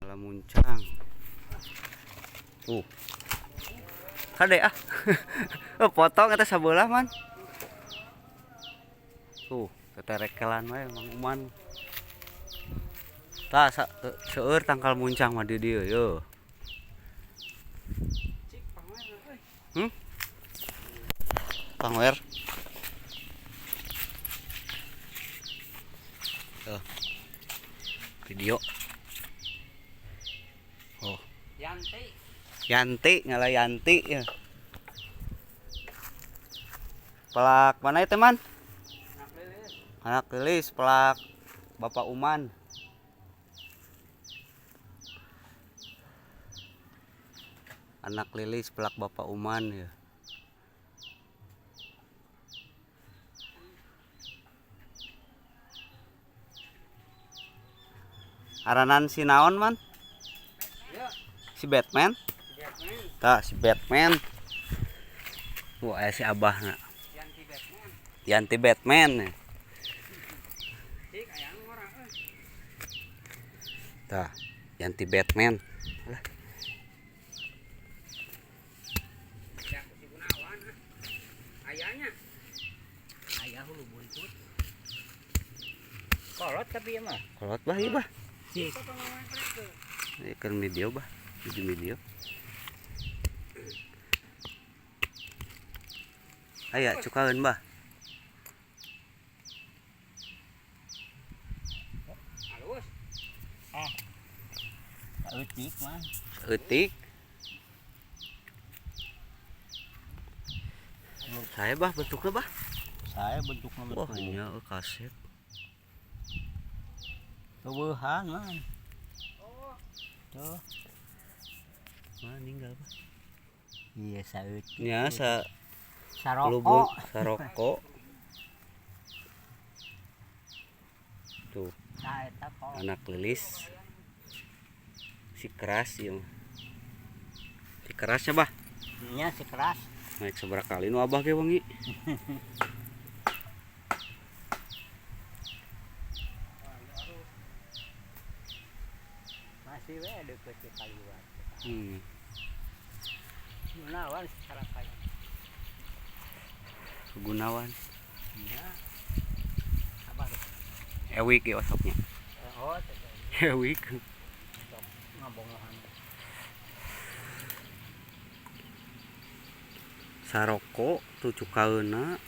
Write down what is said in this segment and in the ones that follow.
Ngala muncang. Tuh. Kade ah. Oh, potong eta sabelah man. Tuh, teterekelan we Mang Uman. Tah seueur tangkal muncang mah di dieu yeuh. Pangwer. Tuh. Video. Oh. Yanti. Yanti, ngala Yanti ya. Pelak mana itu, Man? Anak lilis. Anak lilis, pelak Bapak Uman. Anak lilis pelak Bapak Uman ya. Aranan si naon, Man? Ya. Si Batman? Si Batman. Tah, si Batman. Wah, aya si abahna. Yanti Batman. Yanti Batman. Cik aya ngora euy. Tah, Yanti Batman. Alah. Ya, si Gunawan ah. Ayahnya. Ayah hulu buntut. Kolot tapi ya mah. Kolot bah ieu bah. Cik. Ieu keur video bah, di video. Aya cukaeun bah. Halus. Eutik mah. Eutik. Saya bah bentuknya bah. Saya bentuknya Wah, betul. nya kaset. Eueuhan mah. Oh, Tuh. Mana ninggal bah. Iya saeutik. Nya sa Saroko. lubuk saroko. Tuh, Nah, eta kok. anak lilis. Si keras ieu mah. Si kerasnya bah. Nya si keras. Naik seberapa kali nu abah ge wengi. Masih we deukeut ke kaliwat. Gunawan secara kaya. Gunawan. Nya. Abah teh. Ewik ieu osoknya. Oh, teh. Ewik. Sok ngabongohan. Saroko tuh cukaeuna.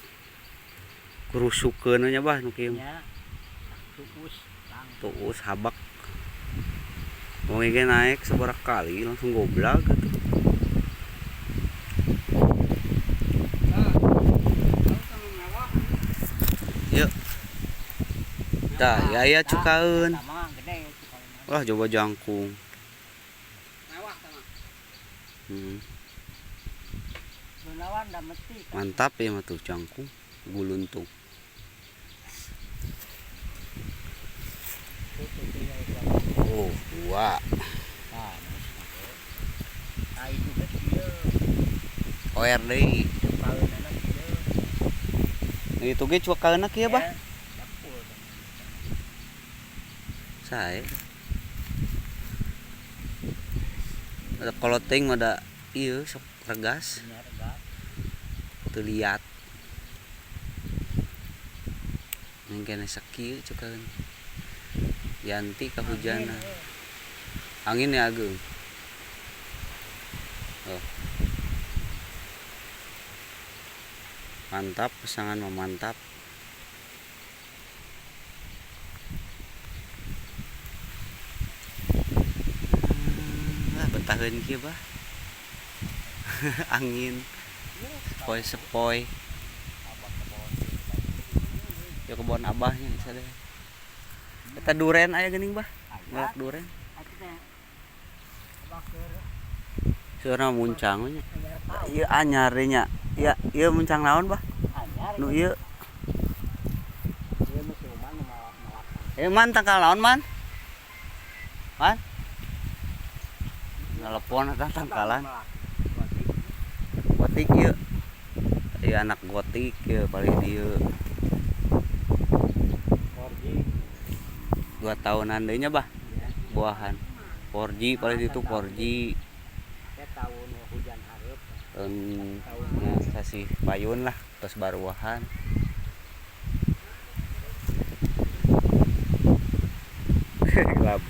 Kerusukeun nya bah nu kieu. Nya. Tuus lang. Tuus habak. Wengi ge naik seberapa kali langsung goblak gitu. Tah. Tahu sama mewah. Yuk. Tah, ya ya cukaeun. Eta mah gede cukaeun. Wah, coba jangkung. Mewah sama. Gunawan da meti. Mantap ya mah tuh jangkung guluntung. Oh, dua. Nah, nah itu ge kieu. OR deui. Cukaeunana kieu. Itu ge cukaeunna kieu bah. Ya, dapur. Sae. Ada koloting mah da ieu sok regas. Nya regas. Teu liat. Neng kene sakieu cukaeun. Yanti kahujanan. Angin ya ageung. Oh. Mantap, pasangan mah mantap. Ah, betaheun kieu bah. Angin. Sepoi-sepoi. Ya kebon abahnya sadaya. Eta duren aya geuning bah. Melak duren. Seueurna muncang we nya. Ieu anyar deui nya. Ieu ieu muncang naon bah? Anyar. Nu ieu. Ieu mah si Uman nu malak. Man tangkal naon man? Man? Nelepon eta tangkalan. Gotik ieu. Ieu anak gotik ieu paling dieu. 2 tahunan deui nya bah. Buahan. 4G paling itu 4G. Saya tahun hujan hareup. Tahun ya, sasih payun lah tos baruahan. Gelap.